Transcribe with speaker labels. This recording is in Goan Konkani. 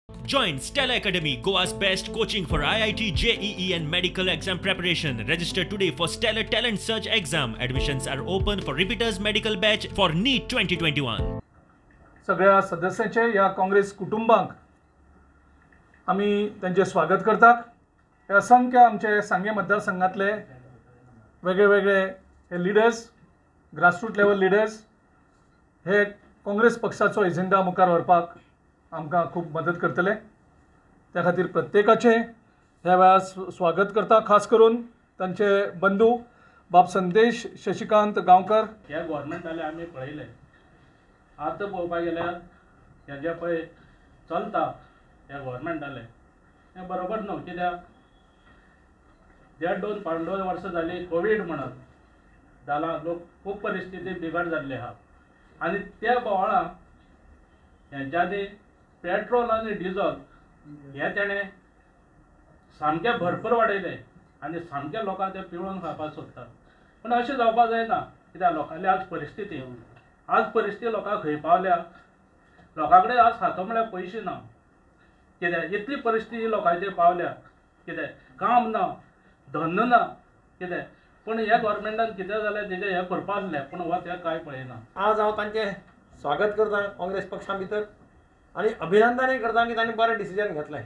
Speaker 1: Join Stella Academy, Goa's best coaching for IIT, JEE, and medical exam preparation. Register today for Stellar Talent Search exam. Admissions are open for repeaters medical batch for NEET 2021.
Speaker 2: सगळ्या सदस्यांचे ह्या काँग्रेस कुटुंबांक आमी तांचें स्वागत करतात. हे असंख्य आमचे सांगें मतदारसंघातले वेगळे वेगळे हे लिडर्स, ग्रासरूट लेवल लिडर्स हे काँग्रेस पक्षाचो एजेंडा मुखार व्हरपाक आमकां खूब मदत करतले. त्या खातीर प्रत्येकाचें ह्या वेळार स्वागत करता, खास करून तांचे बंधू बाब संदेश शशिकांत गांवकर.
Speaker 3: ह्या गोवोरमेंटाले आमी पळयलें, आतां पळोवपाक गेल्यार हें जें पळय चलता ह्या गोवोरमेंटालें हें बरोबर न्हू. कित्याक देड दोन पावण दोन वर्सां जालीं कोवीड म्हणत जालां, लोक खूब परिस्थिती बिगड जाल्ली आहा आनी त्या बोवाळां हेंच्यांनी पेट्रोल आनी डिजल हें तेणें सामकें भरपूर वाडयलें आनी सामकें लोकांक तें पिळून खावपाक सोदतात. पूण अशें जावपाक जायना, कित्याक लोकांली आज परिस्थिती, आज परिस्थिती लोकांक खंय पावल्या, लोकां कडेन आज खातो म्हळ्यार पयशे ना. कित्याक इतली परिस्थिती लोकांचेर पावल्या, कितें काम ना, धंदो ना, कितें. पूण ह्या गोवोरमेंटान कितें जालें तेजें हें करपा आसलें, पूण हो तें कांय पळयना.
Speaker 4: आज हांव तांचें स्वागत करता काँग्रेस पक्षा भितर आनी अभिनंदनूय करता की तांणी बरें डिसिजन घेतलें.